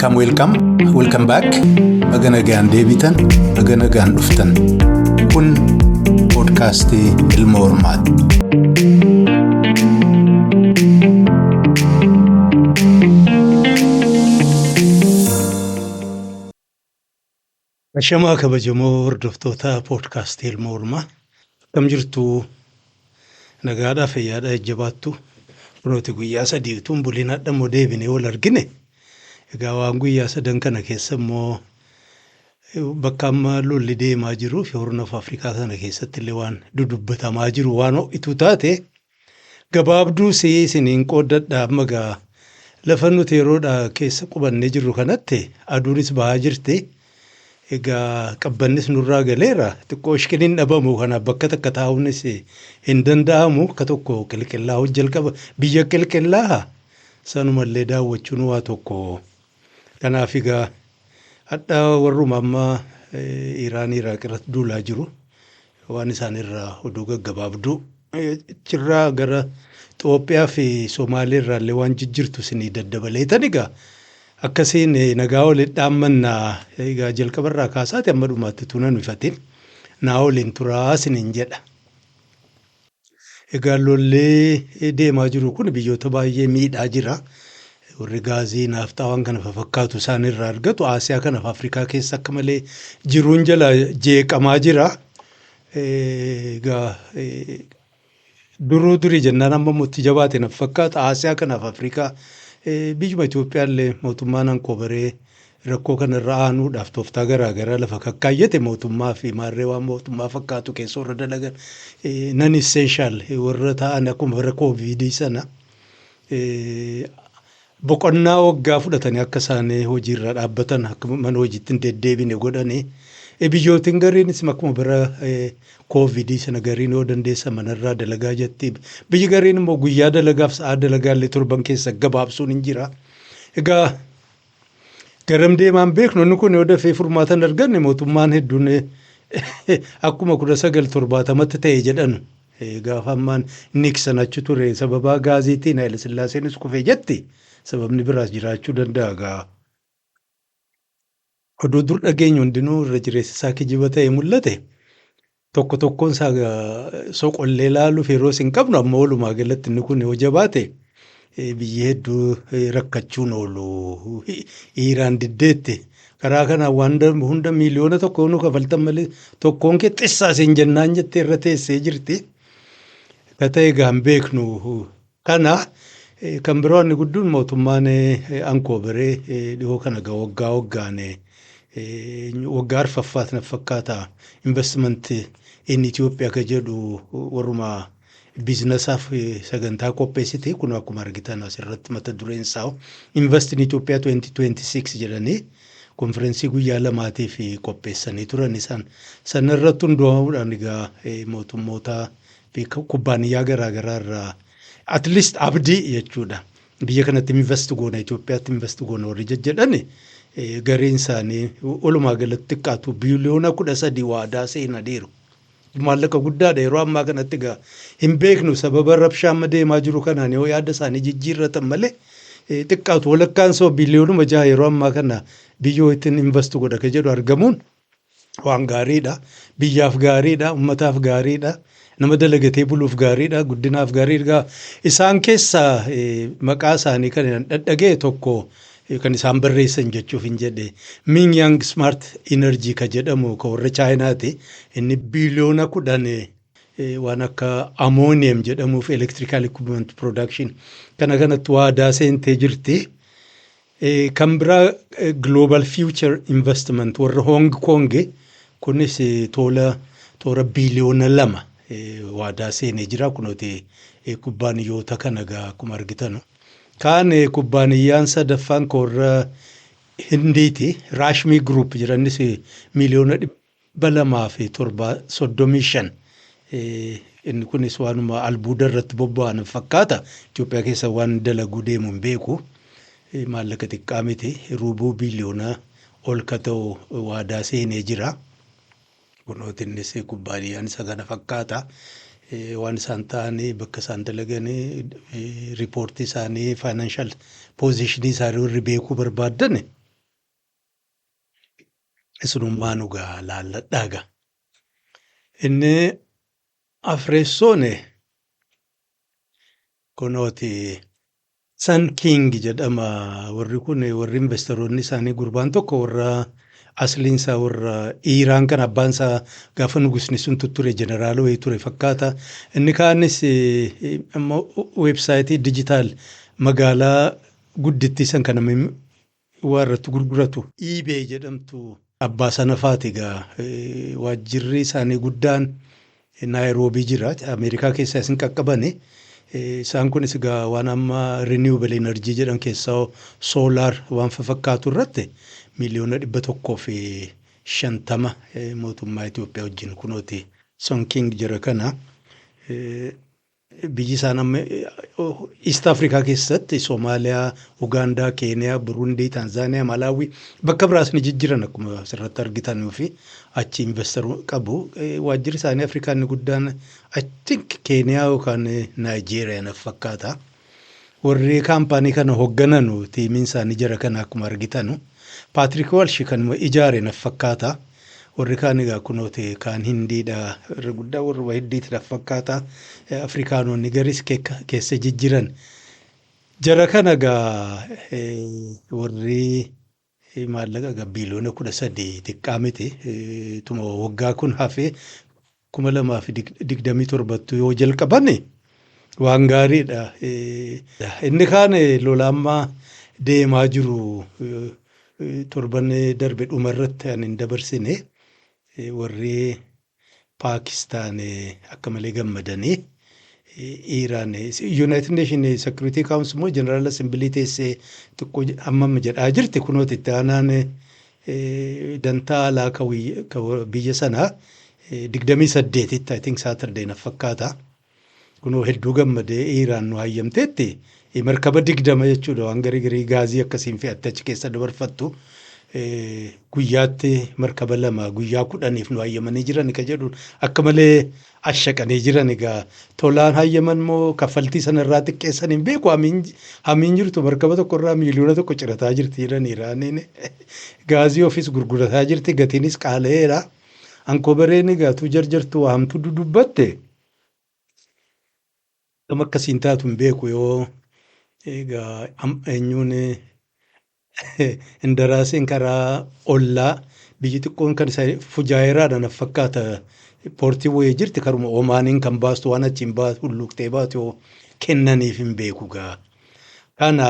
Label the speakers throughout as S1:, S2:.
S1: Welcome, welcome, welcome back. Baga nagaan deebitan, baga nagaan dhuftan. Kun poodkaastii Ilma Hormaati. Ashamaa kabajamoo hordoftoota poodkaastii Ilma Hormaa. Akkam jirtu? Nagaadhaa, fayyaadhaa, jajjabaattu? Kunooti guyyaa 3 utuu hin bulin hadha immoo deebinee wal argine. Egaa waan guyyaa sadan kana keessa immoo bakka amma lolli deemaa jiruu fi Horn of Afrikaa sana keessatti illee waan dudubbatamaa jiru waan ho'ituu taate gabaabduu si isiniin qooddadha. Amma egaa lafa nuti yeroodha keessa qubannee jirru kanatti aduunis bahaa jirti. Egaa qabbannis nurraa galeera. Xiqqoo ishqiniin dhabamu kanaaf bakka takka taa'uunis hin danda'amu. Akka tokko qilqillaa'uu jalqaba. Biyya qilqillaa'a sanumallee daawwachuun waa tokko. Kanaaf egaa hadha warruma amma Iraan Iraaq irratti duulaa jiru waan isaan irraa oduu gaggabaabduu achirraa gara Xoophiyaa fi Somaalee irraallee waan jijjirtu isinii daddabaleetan egaa akkasiin nagaa waliin dhaammanna. Egaa jalqaba irraa kaasaati amma dhumaatti utuu nan ifatin naa waliin turaa isiniin jedha. Egaa lolli deemaa jiru kun biyyoota baay'ee miidhaa jira. Warri gaazii, naafxaa waan kana fakkaatu isaan irraa argatu. Aasiyaa kanaaf Afrikaa keessa akka malee jiruun jala jeeqamaa jira. Egaa duruu durii jennaan amma immoo itti jabaate na fakkaata. Aasiyaa kanaaf Afrikaa, biyyuma Itoophiyaa illee mootummaan ankoobaree rakkoo kana irra aanuudhaaf tooftaa garaa garaa lafa kakkaayyate. Mootummaa fi maarree waan mootummaa fakkaatu keessa warra dalagan, non essential warra ta'an, akkuma bara Kooviidii sana boqonnaa waggaa fudhatanii akka isaan hojiirra dhaabbatan, akka mana hojiitti hin deddeebine godhanii. Biyyootiin gariinis akkuma bara Kooviidii sana gariin yoo dandeessa manarraa dalagaa jetti. Biyyi gariin immoo guyyaa dalagaaf sa'aa dalagaa illee torban keessa gabaabsuun hin jira. Egaa garam deemaan beeknu. Inni kun yoo dafee furmaata hin arganne mootummaan hedduun akkuma 1970tti ta'e jedhan, gaafa ammaan Nixon achi ture sababa gaaziitiin Haile Sillaaseenis kufee jetti. Sababni biraas jiraachuu danda'a gaa. Oduu dur dhageenyu hundinuu irra jireessi isaa kijiba ta'e mul'ate. Tokko tokkoon isaa soqollee ilaaluuf yeroo hin qabnu. Amma walumaa galatti inni kun yoo jabaate biyyi hedduu rakkachuun oolu. Iiraan diddeetti. Karaa kanaan waan hunda 1 miiliyoona nu kafaltan malee tokkoon kee xissaa siin jennaan jettee irra teessee jirti. Akka ta'e egaa hin beeknu. Kana kan biroo inni gudduun mootummaan ankooberee dhihoo kana waggaa waggaan, waggaa arfaffaat na fakkaata, Investment in Itoophiyaa ka jedhu warruma biizinasaaf sagantaa qopheessite. Kun akkuma argitan asirratti mata dureen isaa Invest in Itoophiyaa 2026 jedhanii konferensii guyyaa lamaatiif qopheessanii turan isaan. Sanarratti hundaa'uudhaan egaa mootummoota fi kubbaaniyyaa garaagaraa irraa at least abdii jechuudha. Biyya kanatti invest goona, Itoophiyaatti invest goona warri jejjedhani gariin isaanii walumaa galatti xiqqaatu biliyoona 13 waadaa seenaniiru. Maallaqa guddaadha. Yeroo ammaa kanatti egaa hin beeknu, sababa rabshaa amma deemaa jiru kanaan yoo yaada isaanii jijjiirratan malee xiqqaatu walakkaan soo biliyoonuma 6 yeroo ammaa kana biyyoo ittiin invest godha ka jedhu argamuun waan gaariidha. Biyyaaf gaariidha, ummataaf gaariidha, nama dalagatee buluuf gaariidha, guddinaaf gaariidha. Isaan keessaa maqaa isaanii kan dhadhagee tokko kan isaan barreessan jechuuf hin jedhe, Mingyang Smart Energy ka jedhamu ka warra Chaayinaati. Inni biliyoona 10 waan akka ammonium jedhamuuf electrical equipment production kana kanatti waadaa seentee jirti. Kan biraa Global Future Investment warra Hong Kong, kunis tola toora biliyoona 2 waadaa seenee jira. Kunooti kubbaaniyyoota kana egaa akkuma argitanu. Kaan kubbaaniyyaan sadaffaan ka warra Hindiiti. Rashmi Group jedhanis miiliyoona 235. Inni kunis waanuma albuuda irratti bobba'an fakkaata. Itoophiyaa keessa waan dalaguu deemu hin beeku. Maallaqa xiqqaa miti. Ruubuu biliyoona ol ka ta'u waadaa seenee jira. Kunooti innis kubbaaniyyaan isa kana fakkaata. Waan isaan ta'anii, bakka isaan dalaganii, riipoortii isaanii, financial positionii isaanii warri beekuu barbaaddan Isinummaa nu gaa laalladhaa gaa. Inni afreessoon kunooti, Sun King jedhama. Warri kun warri investoroonni isaanii gurbaan tokko warra asliin isaa warra Iiraan kan abbaan isaa gaafa nugusni sun tutture jeneraala wayii ture fakkaata. Inni kaanis immoo website digital magaalaa guddittii san kan namni waa irratti gurguratu eBay jedhamtu abbaa sana faati egaa. Waajjirri isaanii guddaan Naayiroobii jira. Ameerikaa keessaa isin qaqqabani. Isaan kunis egaa waan amma renewable energy jedhan keessaa solar waan fakkaatu irratti 150,000,000 mootummaa Itoophiyaa wajjin kunooti Sun King jira kana. Biyyi isaan amma East Afrikaa keessatti Somaaliyaa, Ugaandaa, Keeniyaa, Burundii, Taanzaaniyaa, Malaawii, bakka biraas ni jijjiran akkuma asirratti argitanuu fi achi investor qabu. Waajjirri isaanii Afrikaa inni guddaan, I think, Keeniyaa yookaan Naayijeeriyaa naf fakkaata. Warri kaampaanii kana hooggananu tiimiin isaanii jara kana akkuma argitanu. Patrick Walsh kan ijaare naf fakkaata. Warri kaan egaa kunooti, kaan Hindiidha, irra guddaa warra Hindiiti naf fakkaata. Afrikaanonni garis keessa jijjiran. Jara kana egaa warri maallaqa egaa 13 biliyoona xiqqaa miti. Tuma waggaa kun hafee 2027tti yoo jalqaban waan gaariidha. Inni kaan lola amma deemaa jiru torban darbe dhuma irratti ani hin dabarsine, warri Paakistaan akka malee gammadanii Iiraan United Nation Security Council immoo General Assembly teessee xiqqoo hammam jedhaa jirti. Kunooti itti aanaan dantaa alaa biyya sanaa 28tti, I think Saturday na fakkaata. Kunoo hedduu gammadee Iiraan nu hayyamteetti markaba 20 jechuudha, waan garii garii gaazii akkasiin fe'atte achi keessa dabarfattu. Guyyaatti markaba 2 guyyaa 10f nu hayyamanii jiran ka jedhuun akka malee ashaqanii jiran. Egaa tolaan hayyaman moo kaffaltii sanarraa xiqqeessan hin beeku. Hamiin jirtu markaba tokkorraa 1 miliyoona cirataa jirti jedhan. Iraaniin gaazii ofiis gurgurataa jirti, gatiinis qaala'eera. Ankoobareen egaa tu jarjartu waa hamtuu dudubbatte akkam akkasiin taatu hin beeku. Yoo egaa eenyuun indaraaseen karaa ollaa biyyi xiqqoon kan isa Fujaayiraadha na fakkaata, poortii wayii jirti, karuma Omaaniin kan baastu, waan achiin baatu hulluuqxee baatu yoo kennaniif hin beeku gaa. Kana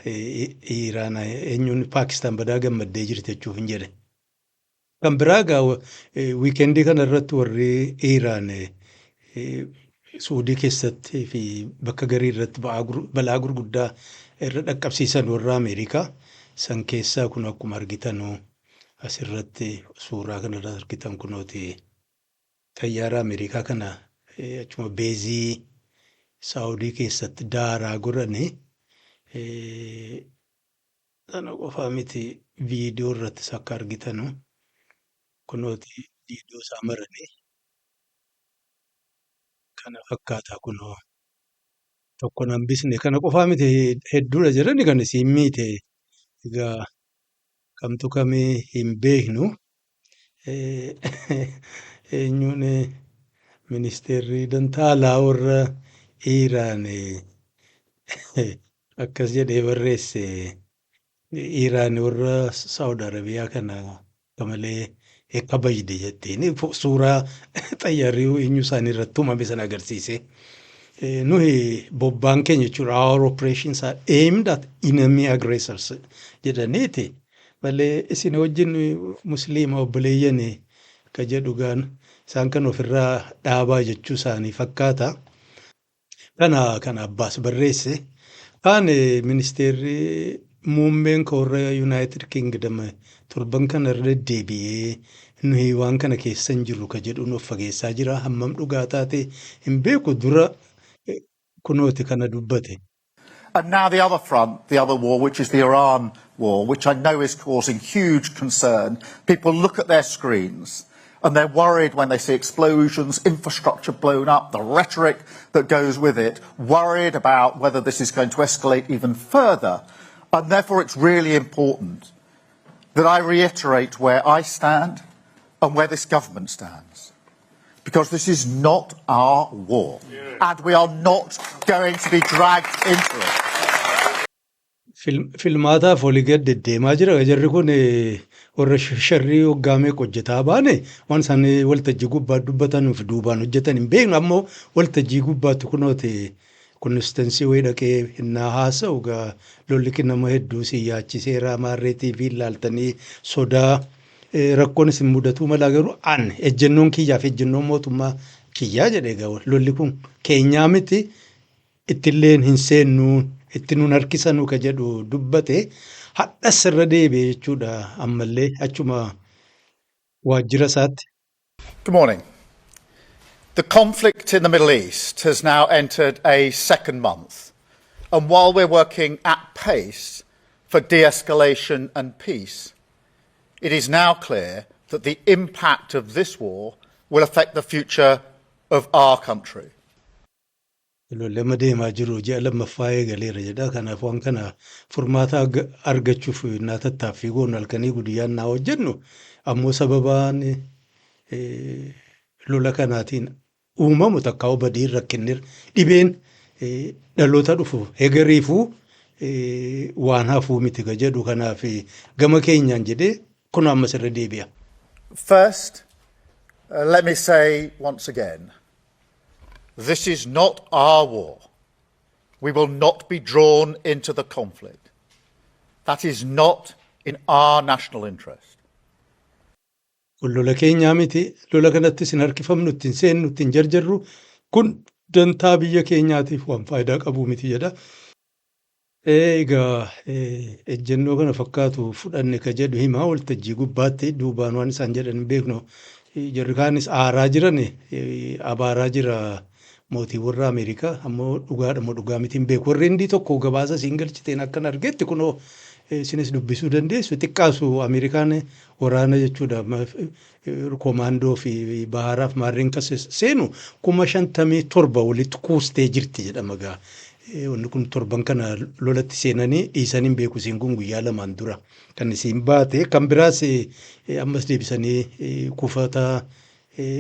S1: Iraan, eenyuun, Paakistaan badaa gammaddee jirti jechuuf hin jedhe. Kan biraa egaa weekendii kana irratti warri Iraan Suudii keessatti fi bakka garii irratti balaa gurguddaa irra dhaqqabsiisan warra Ameerikaa san keessaa kun akkuma argitanu asirratti suuraa kanarra argitan kunooti xayyaara Ameerikaa kana achuma beezii Saawudii keessatti daaraa godhani. Sana qofaa miti, viidiyoo irrattis akka argitanu kunooti viidiyoo isaa maranii kana fakkaata. Kunoo tokko nan hambisne. Kana qofaa miti, hedduudha jedhani kan isiin miite. Egaa kamtu kamii hin beeknu. Eenyuun ministeerri dantaa alaa warra Iiraan akkas jedhee barreesse: Iiraan warra Saawud Arabiyaa kana akka malee kabajde jetteen suuraa xayyaarri eenyu isaanii irratti tumame sana agarsiise. Nuyi bobbaan keenya jechuudha, "Our operations are aimed at enemy aggressors" jedhaniiti malee isin wajjin musliima obboleeyyan ka jedhu gaan isaan kan ofirraa dhaabaa jechuu isaanii fakkaata. Kana kan Abbaas barreesse. Kaan ministeerri muummeen warra United Kingdom torban kana irra deddeebi'ee nuyi waan kana keessa hin jirru ka jedhuun of fageessaa jira. Hammam dhugaa taate hin beeku, dura kunooti kana dubbate.
S2: And now the other front, the other war, which is the Iran war, which I know is causing huge concern. People look at their screens and they're worried when they see explosions, infrastructure blown up, the rhetoric that goes with it, worried about whether this is going to escalate even further. And therefore it's really important that that I reiterate where I stand and where this government stands. Because this is not our war, and we are not going to be dragged into it.
S1: Filmaataaf olii gad deddeemaa jira. Jarri kun warra sharrii waggaa meeqa hojjetaa baane, waan isaan waltajjii gubbaatti dubbatanii fi duubaan hojjetan hin beeknu. Ammoo waltajjii gubbaatti kunooti constituency wayii dhaqee innaa haasa'u, gaa lolli nama hedduu si yaachiseera, maarree TV ilaaltanii sodaa rakkoon isin mudatuu mala, garuu an ejjennoon kiyyaaf ejjennoon mootummaa kiyyaa jedhe, gaa lolli kun keenyaa miti, ittilleen hin seennuu, itti nun harkisanuu ka jedhu dubbate. Hadhas irra deebi'e jechuudha, ammallee achuma waajjira isaatti.
S2: Good morning. The conflict in the Middle East has now entered a second month. And while we're working at pace for de escalation and peace, it is now clear that the impact of this war will affect the future of our country.
S1: Lolli amma deemaa jiru ji'a lammaffaa eegaleera jedha. Kanaaf waan kana furmaata argachuuf naa tattaaffii goonu, halkanii guyyaan naa hojjennu, ammoo sababaan lola kanaatiin uumamu takkaa badiin rakkinni dhibeen dhaloota dhufu hegariifuu waan hafuu miti ka jedhu, kanaaf gama keenyaan jedhee kun ammas irra deebi'a.
S2: First, let me say once again, this is not our war. We will not be drawn into the conflict. That is not in our national interest.
S1: Kun lola keenyaa miti. Lola kanattis hin harkifamnu, ittiin seennu, ittiin jarjarru. Kun dantaa biyya keenyaatiif waan faayidaa qabu miti jedha. Egaa ejjennoo kana fakkaatu fudhanne ka jedhu himaa waltajjii gubbaatti, duubaan waan isaan jedhan hin beeknu. Jarri kaanis aaraa jiran, abaaraa jira mootii warra Ameerikaa, ammoo dhugaadha moo dhugaa miti hin beeku. Warri Hindii tokko gabaasa siin galchiteen akkan argetti, kunoo isinis dubbisuu dandeessu, xiqqaasu Ameerikaan waraana jechuudha komaandoo fi baharaaf maarreen kas seenu 57,000 walitti kuustee jirti jedhama gaa. Wanni kun torban kana lolatti seenanii dhiisanii hin beeku, isiin kun guyyaa 2n dura kan isiin baate. Kan biraas ammas deebisanii kuufata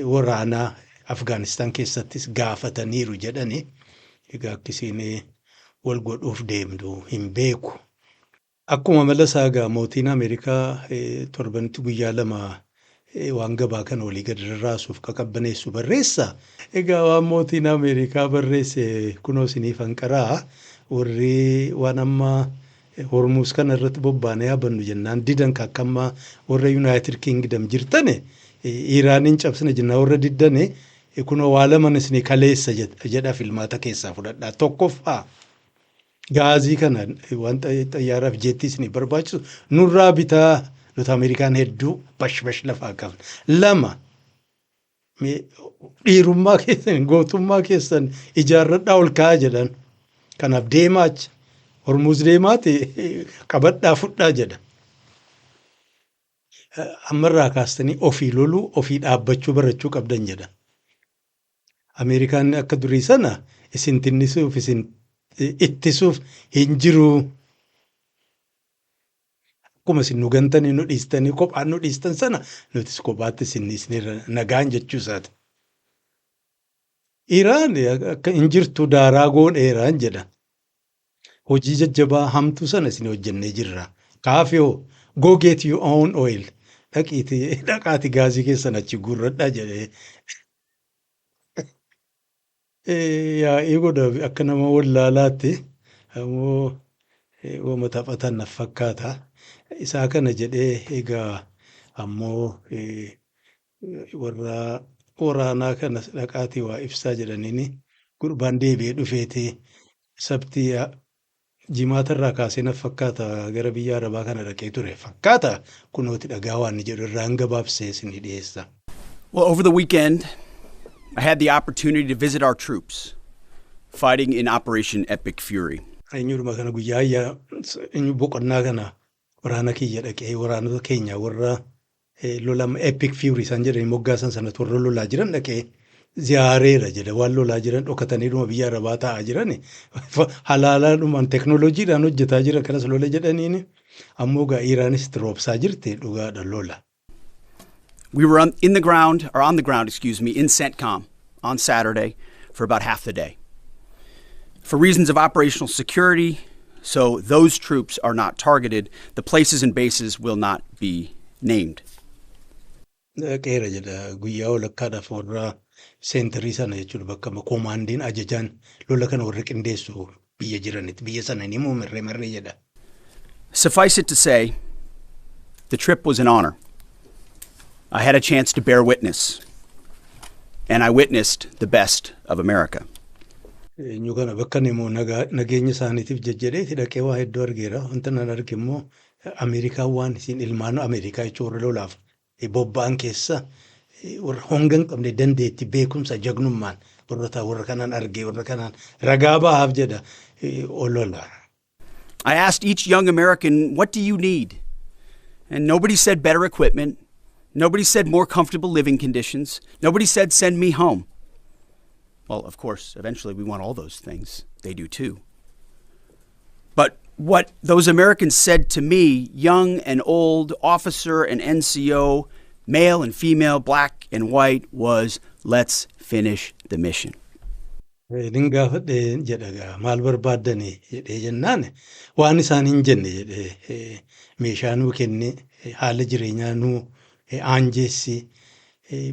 S1: waraanaa Afgaanistaan keessattis gaafataniiru jedhani. Egaa akkasiin wal godhuuf deemtu hin beeku. Akkuma mala isaa egaa mootiin Ameerikaa torbanitti guyyaa 2 waan gabaa kana olii gadi rarraasuuf qaqabbaneessu barreessa. Egaa waan mootiin Ameerikaa barreesse kunoo isiniif hanqaraa. Warri waan amma Hormuuz kana irratti bobbaanee yaabannu jennaan didan, akka amma warra United Kingdom jirtane, Iraaniin cabsine jennaan warra diddane, kunoo waa laman isinii kaleessa jedha, filmaata keessaa fudhadhaa. Tokkoffaa, gaazii kana waan xayyaaraaf jeettii isinii barbaachisu nurraa bitaa, nuti Ameerikaan hedduu bash bash lafaa qabna. Lama, dhiirummaa keessan, gootummaa keessan ijaarradhaa ol ka'aa jedhan. Kanaaf deemaa achi Hormuuz deemaati qabadhaa fudhaa jedha. Ammarraa kaastanii ofii loluu, ofii dhaabbachuu barachuu qabdan jedha. Ameerikaan akka durii sana isin tinnisuuf, isin ittisuuf hin jiru. Akkuma isin nu gantanii nu dhiistanii kophaan nu dhiistan sana, nutis kophaatti isin dhiisneerra, nagaan jechuu isaati. Iraan akka hin jirtu daaraa goodheeraan jedha. Hojii jajjabaa hamtuu sana isin hojjennee jirra. Kaafiyoo, go get your own oil. Dhaqiitii dhaqaati gaazii keessan achi guurradhaa jedhee. Yaa'ii godha akka nama wallaalaatti, ammoo wama taphatan na fakkaata. Isaa kana jedhee, egaa ammoo warra waraanaa kana dhaqaatii waa ibsaa jedhaniini gurbaan deebi'ee dhufeeti, sabtii jimaata irraa kaasee na fakkaata gara biyya Arabaa kana dhaqee ture fakkaata, kunooti dhagaa waan inni jedhu irraan gabaabsee isinii dhiyeessa.
S3: Well, over the weekend, I had the opportunity to visit our troops fighting in Operation Epic Fury.
S1: Eenyudhuma kana guyyaa ayyaa eenyu boqonnaa kana waraana kiyya dhaqee, waraanota keenya warra lola Epic Fury isaan jedhanii moggaasan sanatti warra lolaa jiran dhaqee ziyaareera jedha. Waan lolaa jiran dhokataniidhuma biyya Arabaa taa'aa jiran, halaalaadhumaan teknooloojiidhaan hojjetaa jiran kanas lola jedhaniini. Ammoo egaa Iraanis itti roobsaa jirti, dhugaadha lola.
S3: We were in the ground, or on the ground, excuse me, in CENTCOM on Saturday for about half the day. For reasons of operational security, so those troops are not targeted, the places and bases will not be named.
S1: Dhaqeera jedha, guyyaa walakkaadhaaf warra center sana jechuudha, bakka commandiin ajajaan lola kana warri qindeessu biyya jiranitti, biyya sana ni immoo marree marree jedha.
S3: Suffice it to say, the trip was an honor. I had a chance to bear witness, and I witnessed the best of America.
S1: Eenyu kana bakka immoo nageenya isaaniitiif jajjabeeti dhaqee waa hedduu argeera. Wanta nan arge immoo Ameerikaan waan isin ilmaan Ameerikaa jechuun warra lolaaf bobba'an keessa warra honga hin qabne, dandeetti, beekumsa, jagnummaan warra warra kanaan argee, warra kanaan ragaa bahaaf jedha olola.
S3: I asked each young American, "What do you need?" And nobody said better equipment. Nobody said more comfortable living conditions. Nobody said send me home. Well, of course, eventually we want all those things. They do too. But what those Americans said to me, young and old, officer and NCO, male and female, black and white, was "Let's finish the mission."
S1: Nin gaafadhe jedha gaa, maal barbaaddanii jedhee jennaan, waan isaan hin jenne jedhee, meeshaa nuu kenne, haala jireenyaa nuu aanjeessi,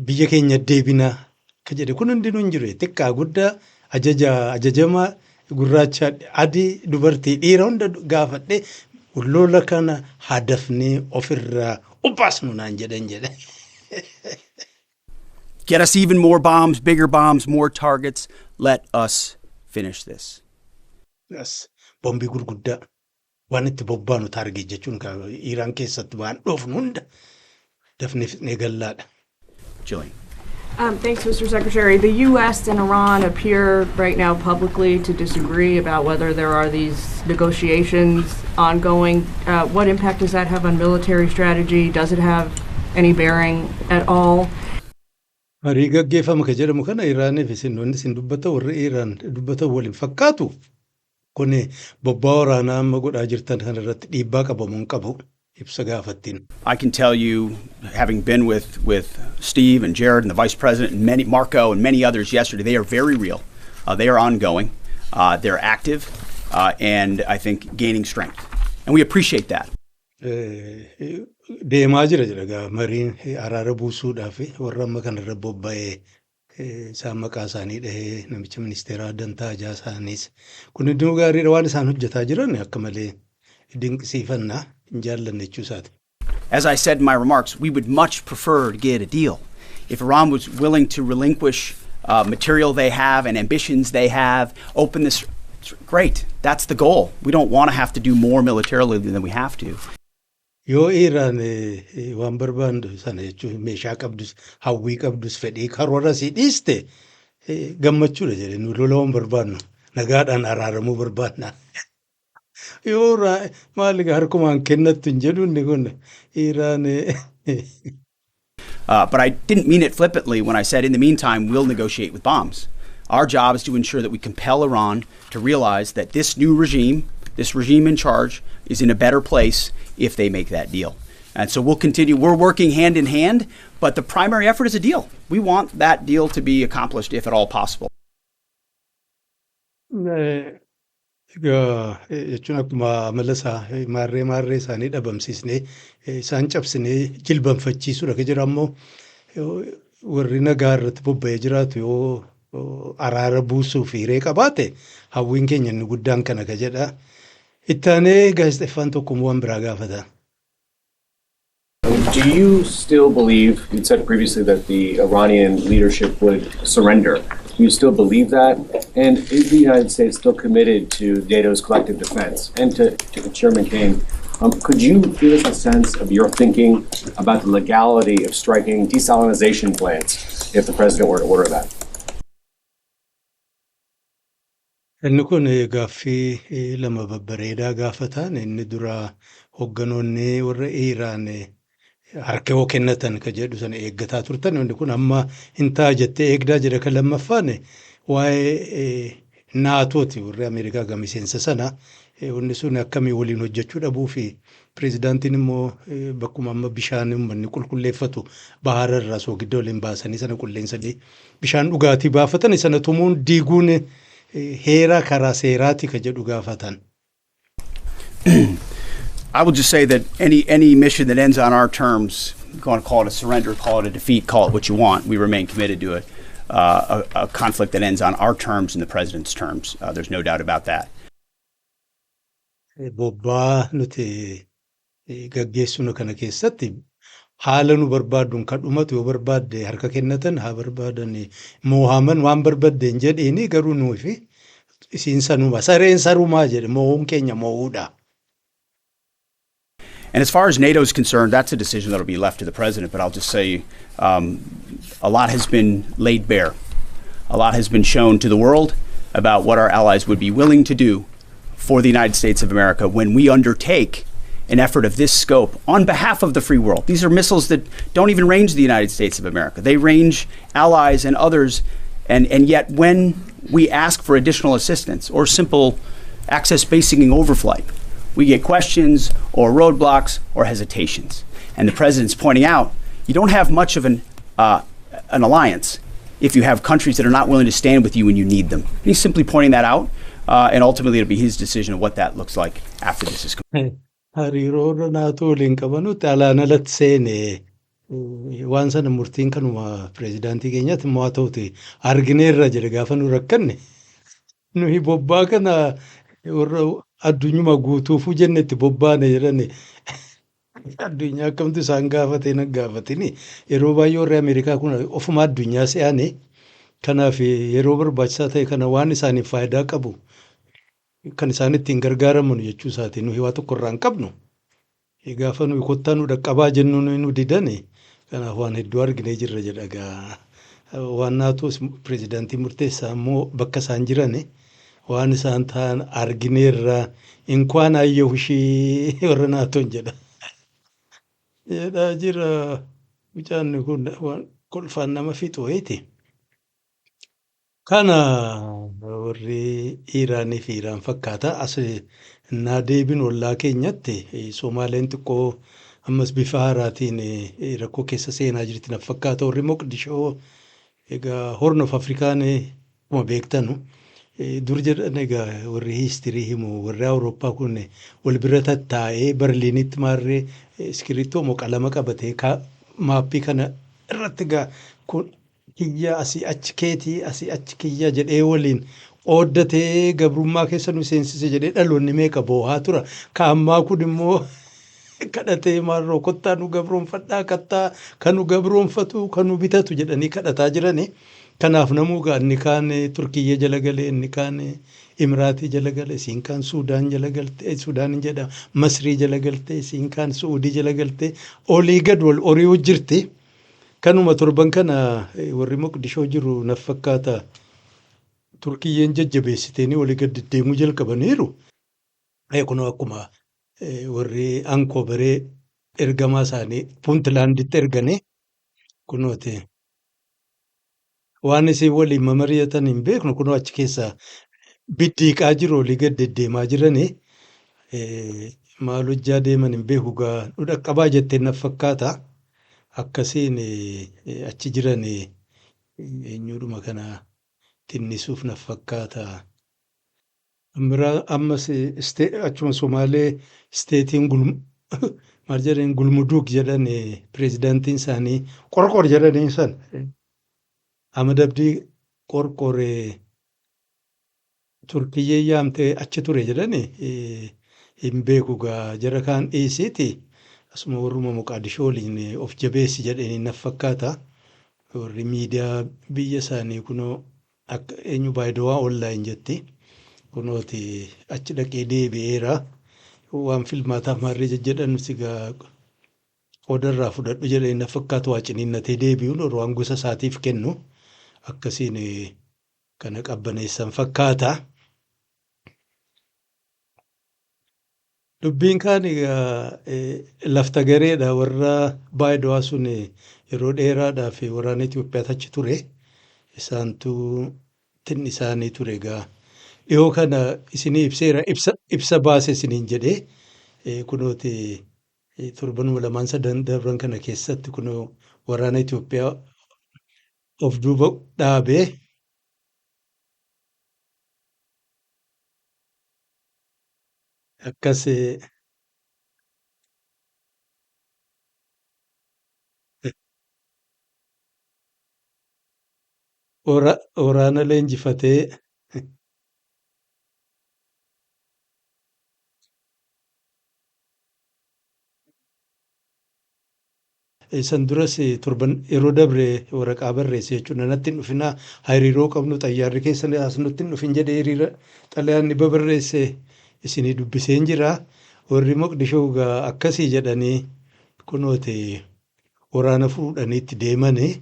S1: biyya keenya deebinaa akka jedhe kun hundinuu hin jiru. Xiqqaa guddaa, ajaja ajajamaa, gurraacha adii, dubartii dhiira hunda gaafadhe, lola kana hadafnee ofirraa obbaasnu naan jedhan jedhe.
S3: Get us even more bombs, bigger bombs, more targets. Let us finish this.
S1: Yes. Bombii gurguddaa waan itti bobbaanu target jechuun Iraan keessatti waan dhoofnu hunda dafnee fixnee gallaadha.
S3: Jillian.
S4: Thanks, Mr. Secretary. The U.S. and Iran appear right now publicly to disagree about whether there are these negotiations ongoing. What impact does that have on military strategy? Does it have any bearing at all?
S1: Marii gaggeeffama ka jedhamu kana Iraaniif isin wanni isin dubbata, warri Iraan dubbatan waliin fakkaatu. Kun bobbaa waraanaa amma godhaa jirtan kana irratti dhiibbaa qabamu hin qabu, ibsa gaafattiin.
S3: I can tell you, having been with Steve and Jared and the Vice President and many, Marco and many others yesterday, they are very real. They are ongoing. They're active and I think gaining strength. And we appreciate that.
S1: Deemaa jira jedha gaa mariin araara buusuudhaaf warra amma kanarra bobba'ee, isaan maqaa isaanii dhahee, namicha ministeeraa dantaa ajaa isaaniis. Kun iddoo gaariidha, waan isaan hojjetaa jiran akka malee dinqisiifannaa hin jaallanne jechuu isaati.
S3: As I said in my remarks, we would much prefer to get a deal. If Iran was willing to relinquish material they have and ambitions they have, open this, great. That's the goal. We don't want to have to do more militarily than we have to.
S1: Yoo Iraan waan barbaandu sana jechuun meeshaa qabdus, hawwii qabdus, fedhii karoora sii dhiiste gammachuudha jedhe, nu lola waan barbaannu nagaadhaan araaramuu barbaanna. Yoo maali harkumaan kennattu hin jedhu inni kun Iraan.
S3: But I didn't mean it flippantly when I said, in the meantime, we'll negotiate with bombs. Our job is to ensure that we compel Iran to realize that this new regime, this regime in charge, is in a better place if they make that deal. And so we'll continue. We're working hand in hand, but the primary effort is a deal. We want that deal to be accomplished if at all possible.
S1: Egaa jechuun akkuma amala isaa maarree maarree isaanii dhabamsiisnee, isaan cabsinee jilbanfachiisuudha kan jedhu, ammoo warri nagaa irratti bobba'ee jiraatu yoo araara buusuuf hiree qabaate hawwiin keenya inni guddaan kana ka jedha. Itti aanee gaazexeeffaan tokko waan biraa gaafata.
S5: Do you still believe, you'd said previously that the Iranian leadership would surrender. Do you still believe that? And is the United States still committed to NATO's collective defense? And to Chairman Kaine, could you give us a sense of your thinking about the legality of striking desalination plants if the president were to order that?
S1: Inni kun gaaffii lama babbareedaa gaafatan. Inni dura hogganoonni warra Iraan harka yoo kennatan ka jedhu sana eeggataa turtan. Inni kun amma hin ta'a jettee eegdaa jedha. Kan lammaffaan waa'ee NATOti, warri Ameerikaa gama miseensa sana. Wanni sun akkamii waliin hojjechuu dhabuu fi pireezidaantiin immoo bakkuma amma bishaan uummanni qulqulleeffatu bahara irraa soogidda waliin baasanii sana qulleessanii bishaan dhugaatii baafatan sana tumuun diiguun heera karaa seeraati ka jedhu gaafatan.
S3: I will just say that any mission that ends on our terms, you want to call it a surrender, call it a defeat, call it what you want, we remain committed to a conflict that ends on our terms and the president's terms. There's no doubt about that.
S1: Bobbaa nuti gaggeessinu kana keessatti haala nu barbaadduun kan dhumatu yoo barbaadde harka kennatan haa barbaadan, moohaman waan barbaadde hin jedhiini, garuu nuufi isiin sanuma sareen sarumaa jedhe, moo'uun keenya moo'uudha.
S3: And as far as NATO is concerned, that's a decision that'll be left to the president. But I'll just say a lot has been laid bare. A lot has been shown to the world about what our allies would be willing to do for the United States of America when we undertake an effort of this scope on behalf of the free world. These are missiles that don't even range the United States of America. They range allies and others. And yet, when we ask for additional assistance or simple access basing overflight, we get questions or roadblocks or hesitations. And the president's pointing out you don't have much of an alliance if you have countries that are not willing to stand with you when you need them. And he's simply pointing that out, and ultimately it'll be his decision of what that looks like after this is complete.
S1: Hariiroo NATO waliin qabanutti alaan alatti seene waan sana murtiin kanuma pireezidaantii keenyaatti immoo haa ta'uti argineerra jedhe. Gaafa nu rakkanne nuyi bobbaa kana warra addunyuma guutuufuu jenne itti bobbaane jedhani. Addunyaa akkamtu isaan gaafatee na gaafatini? Yeroo baay'ee warri Ameerikaa kun ofuma addunyaa se'anii, kanaaf yeroo barbaachisaa ta'e kana waan isaaniif faayidaa qabu kan isaan ittiin gargaaraman jechuu isaati. Nuyi waa tokko irraa hin qabnu. Gaafa nuyi kottaa nu dhaqqabaa jennu nu didani. Kanaaf waan hedduu arginee jirra jedha gaa. Waan NATOs pireezidaantii murteessaa immoo bakka isaan jiran waan isaan ta'an argineerra, inkwaan ayyahu ishii warra NATOn jedha. Jedhaa jira mucaan kun, waan kolfaan nama fixu wayiiti. Kana warri Iraanii fi Iraan fakkaata. As innaa deebin ollaa keenyatti Somaaleen xiqqoo ammas bifa haaraatiin rakkoo keessa seenaa jirti na fakkaata. Warri Moqdishoo egaa Horn of Afrikaan akkuma beektanu dur jedhan egaa warri history himu, warri Awurooppaa kun wal bira tattaa'ee Berliinitti maarree iskirittoo moo qalama qabatee maappii kana irratti egaa kun kiyya, asii achi keetii, asii achi kiyya jedhee waliin qooddatee gabrummaa keessa nu seensise jedhee dhaloonni meeqa boohaa tura. Ka ammaa kun immoo kadhatee maarroo kottaa nu gabroonfadhaa, kattaa kan nu gabroonfatu kan nu bitatu jedhanii kadhataa jirani. Kanaaf namuu gaa inni kaan Turkiyyee jala galee, inni kaan Imiraatii jala gale, isiin kaan Suudaan jala galte, Suudaan jedha, Masrii jala galte, isiin kaan Suudii jala galte, olii gad wal horii jirti. Kanuma torban kana warri Moqdishoo jiru naf fakkaata Turkiyyeen jajjabeessiteeni olii gad deddeemuu jalqabaniiru. Kun akkuma warri Ankooberee ergamaa isaanii Puuntlaanditti erganii kunooti. Waan isin waliin mamari'atan hin beeknu, kunoo achi keessa biddiiqaa jiru, olii gad deddeemaa jiranii. Maal hojjaa deeman hin beeku gaa, nu dhaqqabaa jettee naf fakkaata. Akkasiin achi jiran eenyudhuma kana tinnisuuf naf fakkaata. Biraa ammas achuma Somaalee stateiin maal jedhani, Gulmuduug jedhan, pireezidaantiin isaanii Qorqor jedhanii san. Ahmad Abdii Qorqoree Turkiyyee yaamtee achi ture jedhani, hin beeku gaa jara kaan dhiisiiti. Asuma warruma Moqaadishoo waliin of jabeessi jedhanii naf fakkaata. Warri miidiyaa biyya isaanii kunoo akka eenyu Baayidowaa online jetti. Kunooti achi dhaqee deebi'eera. Waan filmaataaf maarree jejjedhan sigaa qoodarraa fudhadhu jedhanii naf fakkaatu, waa ciniinnatee deebi'uun waan gosa isaatiif kennu akkasiin kana qabbaneessan fakkaata. Dubbiin kaan egaa lafta gareedha, warra Baayidowaa sun yeroo dheeraadhaaf waraana Itoophiyaatu achi ture. Isaantu tinni isaanii ture egaa. Dhiyoo kana isinii ibseera, ibsa baase isiniin jedhee, kunooti torbanuma lamaan sadan darban kana keessatti kunoo waraana Itoophiyaa of duuba dhaabee akkas waraana leenjifatee. San duras torban yeroo dabre waraqaa barreesse jechuudha. "Natti hin dhufinaa, hariiroo qabnu, xayyaarri keessan as nutti hin dhufin" jedhee hiriira xalayaan ni babarreesse, isinii dubbiseen jira. Warri Moqdishoo egaa akkasii jedhanii kunooti waraana fuudhanii itti deemanii.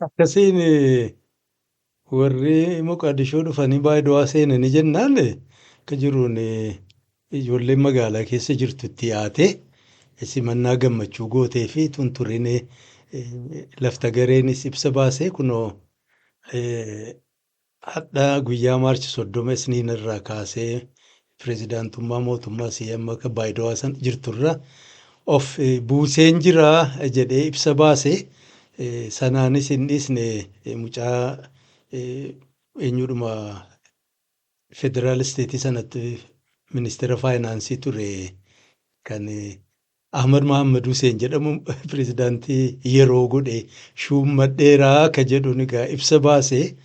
S1: Akkasiin warri Moqaadishoo dhufanii Baayidowaa seenanii jennaan, akka jiruun ijoolleen magaalaa keessa jirtu itti yaate simannaa gammachuu gootee fi tunturin. Lafta gareenis ibsa baasee, kunoo hadha guyyaa March 30 isniin irraa kaasee pirezidaantummaa mootummaa CM akka Baayidowaa san jirturra of buuseen jira jedhee ibsa baase. Sanaanis hin dhiisne, mucaa eenyudhuma federal state sanatti ministeera faayinaansii ture kan Ahmad Mahammad Hussein jedhamu pirezidaantii yeroo godhe shuummadheeraa akka jedhuun egaa ibsa baase.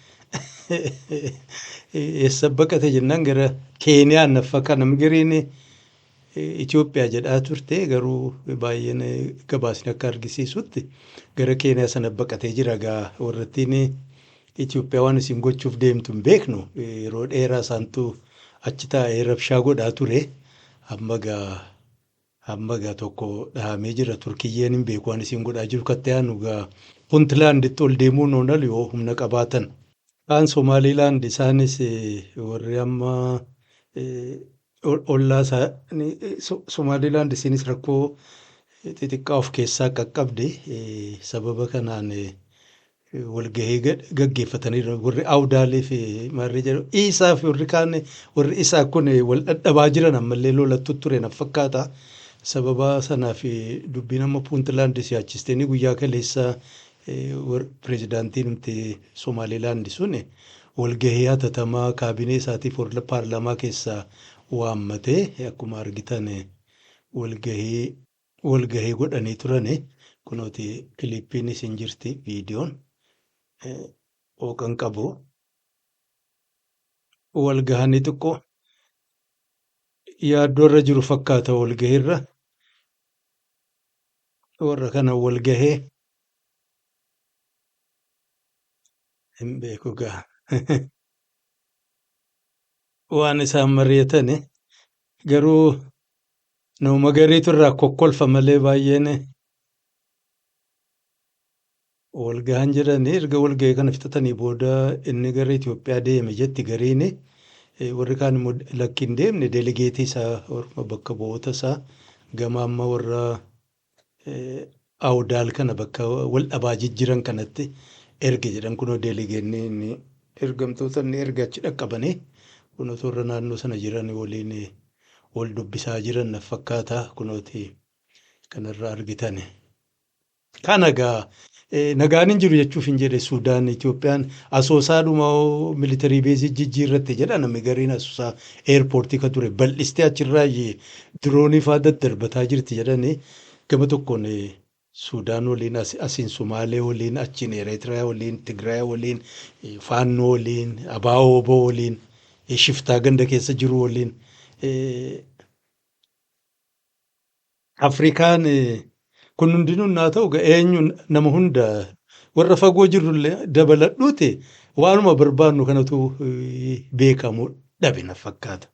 S1: Eessa baqate jennaan, gara Keeniyaan naffa namni gariin Itoophiyaa jedhaa turte, garuu baay'een gabaasni akka argisiisutti gara Keeniyaa sana baqatee jira. Egaa warrattiin Itoophiyaa waan isin gochuuf deemtu hin beeknu. Yeroo dheeraa isaantu achi taa'ee rabshaa godhaa ture. Amma egaa tokko dhahamee jira. Turkiyyeen hin beeku waan isin godhaa jiru. Katti aanu egaa Puntlaanditti ol deemuun oonalu yoo humna qabaatan. Kaan Somaaliilaand, isaanis warri amma ollaa isaanii Somaaliilaand isinis rakkoo xixiqqaa of keessaa qaqqabdi. Sababa kanaan walgahii gaggeeffataniiru. Warri Awdaalii fi maarree jedhu Iisaa fi warri kaan, warri isaa kun wal dhadhabaa jiran, ammallee lolattu ture na fakkaata. Sababa sanaaf dubbiin amma Puuntlaand siyaachisteenii guyyaa kaleessa pirezidaantiin Somaaliilaand sun walgahii hatatamaa kaabinee isaatiif warra paarlaamaa keessaa waammatee, akkuma argitan walgahii godhanii turani. Kunooti kiliippiin isin jirti, viidiyoon hooqan qabu. Walgahanii xiqqoo yaaddoo irra jiru fakkaata walgahiirra. Warra kana walgahee hin beeku gaa. Waan isaan mari'atani garuu nama gariitu irraa kokkolfa malee baay'een walgahan jedhanii. Erga walgahii kana fixatanii booda inni gara Itoophiyaa deeme jetti gariin. Warri kaan immoo lakki, hin deemne, delegate isaa bakka bu'oota isaa gama amma warra Awdaal kana bakka wal dhabaa jijjiran kanatti erge jedhan. Kunoo delegate inni ergamtoota inni erge achi dhaqqabanii kunoo warra naannoo sana jiran waliin wal dubbisaa jiran na fakkaata, kunooti kanarra argitan. Kana egaa nagaan hin jiru jechuuf hin jedhe. Suudaan, Itoophiyaan Asoosaadhuma military base jijjiirratte jedha namni gariin. Asoosaa airport ka ture bal'istee achirraa drone fa'aa daddarbataa jirti jedhanii. Gama tokkoon Suudaan waliin, asiin Sumaalee waliin, achiin Eritiriyaa waliin, Tigraay waliin, Faannoo waliin, Abaa'oo waliin, shiftaa ganda keessa jiru waliin. Afrikaan Kun hundinuu naa ta'u eenyu nama hunda warra fagoo jirrullee dabaladhuuti waanuma barbaannu kanatu beekamu dhabe na fakkaata.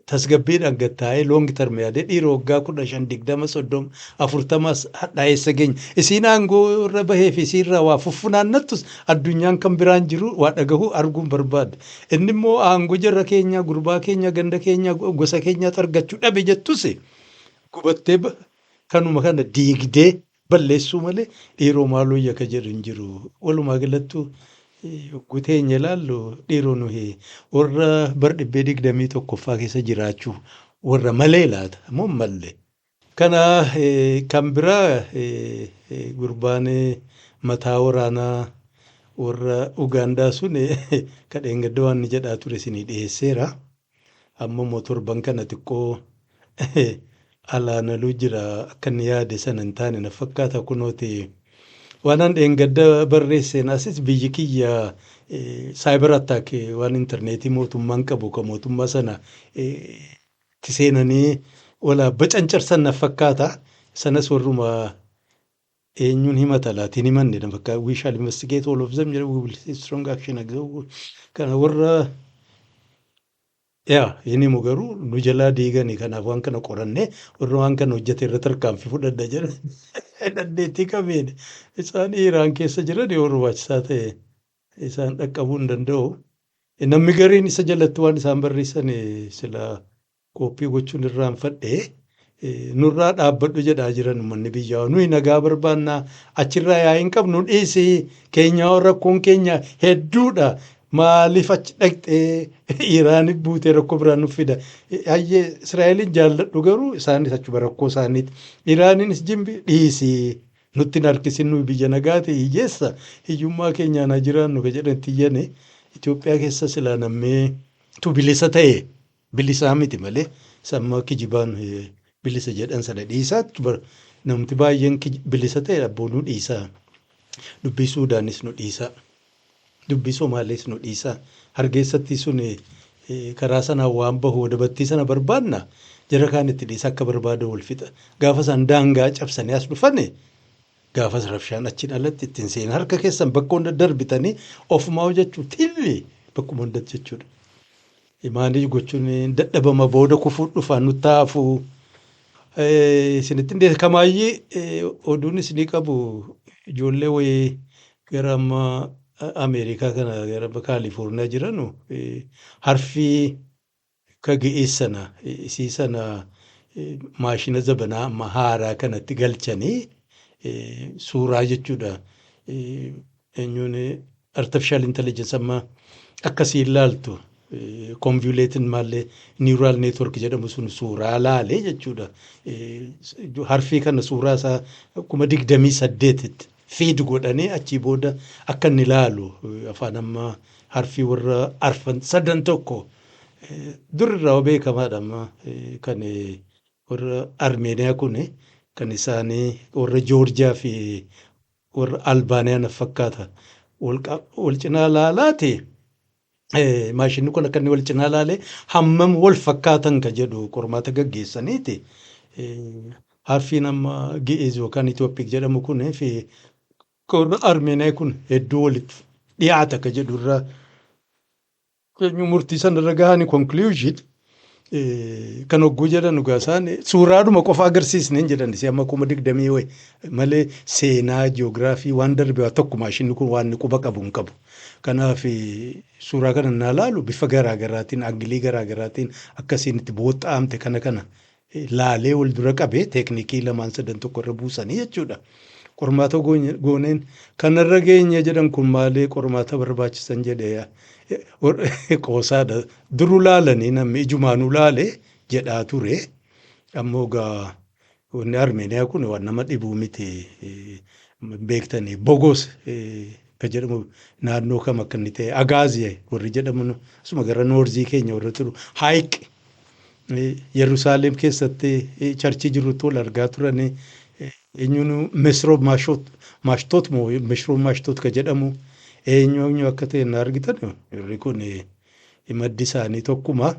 S1: Tasgabbiidhaan gad taa'ee long term yaadee, dhiira, waggaa 15, 20, 30, 40 hadhaa'eessa geenya. Isiin aangoo irra bahee fi isiirraa waa fuffunaannattus addunyaan kan biraan jiru waa dhagahuu arguun barbaada. Inni immoo aangoo jarra keenya, gurbaa keenya, ganda keenya, gosa keenyaatu argachuu dhabe jettus gubattee kanuma kana diigdee balleessuu malee, dhiiroo, maaloo yakka jedhu hin jiru. Walumaa galattuu yogguu teenya ilaallu, dhiiroo, nuyi warra bar dhibbee 21ffaa keessa jiraachuu warra malee laata moo mallee. Kana kan biraa, gurbaan mataa waraanaa warra Ugaandaa sun kadheen gadda waan inni jedhaa ture isinii dhiyeesseera. Amma immoo torban kana xiqqoo alaanaluu jira, akka inni yaade sana hin taane na fakkaata kunooti. Waan an dheengadda barreesseen asis biyyi kiyya cyber attack, waan intarneetii mootummaan qabu kan mootummaa sana itti seenanii wala bacancarsan na fakkaata. Sanas warruma eenyuun himata laatiin himanne na fakkaata. "We shall investigate all of them" jedha, "we will see strong action." Kana warra yaa inni immoo garuu nu jalaa diiganii, kanaaf waan kana qorannee warra waan kana hojjete irra tarkaanfii fudhadha jedha. Dandeettii qabeen isaan Iraan keessa jiran yoo barbaachisaa ta'e isaan dhaqqabuu hin danda'u. Namni gariin isa jalatti waan isaan barreessan sila copy gochuun irraanfadhe, nurraa dhaabbadhu jedhaa jiran uummanni biyyaa. Nuyi nagaa barbaannaa, achirraa yaa'ii hin qabnu, dhiisii, keenyaa rakkoon keenya hedduudha. Maaliif achi dhaqxee Iraaniif buutee rakkoo biraan nuuf fida? Hayyee, Israa'eliin jaalladhu garuu isaanis achuma rakkoo isaaniiti. Iraaniinis jimbi dhiisii, nutti hin harkisin, nuyi biyya nagaati, hiyyeessa, hiyyummaa keenyaan haa jiraannu ka jedhan itti. Itoophiyaa keessa silaa nammee tu bilisa ta'e, bilisaa miti malee samma kijibaan bilisa jedhan sana dhiisaa, namti baay'een bilisa ta'e abboonuu dhiisaa. Dubbii Suudaanis nu dhiisaa. Dubbii Somaalees nu dhiisaa. Hargeessatti sun karaa sanaan waan bahu dabattii sana barbaanna. Jara kaan itti dhiisa, akka barbaada wal fixa. Gaafa isaan daangaa cabsanii as dhufane, gaafas rabshaan achiin alatti ittiin seenan, harka keessan bakka hunda darbitanii ofumaa hojjechuu tilli bakkuma hundatti jechuudha. Maaliif gochuun dadhabama booda kufuu dhufaa nutti haafuu. Isinitti hin kamaayyee oduun isinii qabu, ijoollee wayii gara amma Ameerikaa kana gara Kaalifoorniyaa jiranu harfii ka Gi'iz sana isii sana maashina zabanaa amma haaraa kanatti galchanii suuraa jechuudha. Eenyuun artificial intelligence amma akkasii ilaaltu, convoluted maallee neural network jedhamu sun suuraa laalee jechuudha. Harfii kana suuraa isaa 28,000tti feed godhanii achii booda akka inni ilaalu, afaan amma harfii warra arfan sadan tokko durirraa beekamaadha, amma kan warra Armeeniyaa kun, kan isaanii warra Joorjiyaa fi warra Albaaniyaa na fakkaata. Wal cinaa laalaati. Maashinni kun akka inni wal cinaa laalee hammam wal fakkaatan ka jedhu qormaata gaggeessaniiti. Harfiin amma Gi'iz yookaan Ethiopic jedhamu kun fi warra Armeeniyaa kun hedduu walitti dhiyaata ka jedhu irraa murtii sanarra gahanii, conclusion kan hogguu jedhan, dhugaa isaan suuraadhuma qofa agarsiisne jedhan si amma 20,000 wayi malee seenaa jiyoogiraafii waan darbe waa tokko maashinni kun waan inni quba qabu hin qabu. Kanaaf suuraa kana naa laalu bifa garaa garaatiin, angle garaa garaatiin akkasiin itti booxxaamte kana kana laalee wal dura qabee teeknikii lamaan sadan tokko irra buusanii jechuudha. Qormaata gooneen kanarra geenye jedhan, kun maalee qormaata barbaachisan jedhee qoosaadha. Duru laalanii namni ijumaanuu laalee jedhaa ture. Ammoo gaa wanni Armeeniyaa kun waan nama dhibuu miti, beektanii Bogos ka jedhamu naannoo kam akka inni ta'e, Agaaziye warri jedhamu asuma gara north keenya warra turu, Haayiq Yerusaalem keessatti church jirutti wal argaa turanii, eenyuun Mesroob Maashtoot moo Mesroob Maashtoot ka jedhamu eenyu eenyu akka ta'e na argitan, warri kun maddi isaanii tokkuma.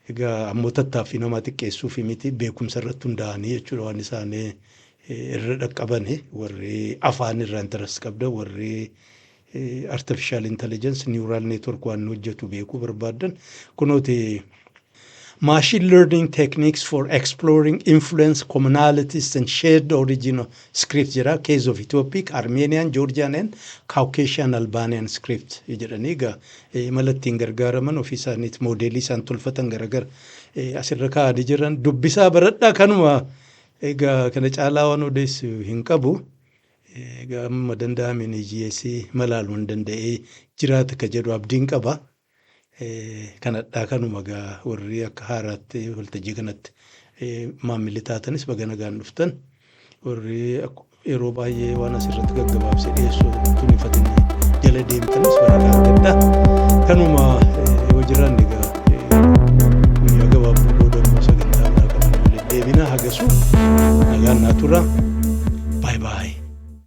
S1: Egaa ammoo tattaaffii namaa xiqqeessuuf miti, beekumsa irratti hundaa'anii jechuudha waan isaanii Irra dhaqqabani warri afaan irraa interest qabdan, warri artificial intelligence, neural network waan hojjetu beekuu barbaadan, kunooti "Machine Learning Techniques for Exploring Influence, Commonalities and Shared Origin of Script" jedha. "Case of Ethiopic, Armenian, Georgian and Caucasian Albanian Script" jedhanii egaa mala ittiin gargaaraman, ofii isaaniitti moodeelii isaan tolfatan garagara asirra kaa'anii jiran. Dubbisaa, baradhaa. Kanuma egaa, kana caalaa waan odeessu hin qabu. Egaa amma danda'ameen EGS malaaluun danda'ee jiraata ka jedhu abdiin qaba. Kanadhaa, kanuma egaa. Warri akka haaraatti waltajjii kanatti maamilli taatanis baga nagaan dhuftan. Warri yeroo baay'ee waan asirratti gaggabaabsee dhiyeessuu tunifatin jala deemtanis barakaa argadhaa. Kanuma, yoo jiran egaa guyyaa gabaabduu booda immoo sagantaa biraa qabannee waliin deebina. Hagasuu nagaan naa tura.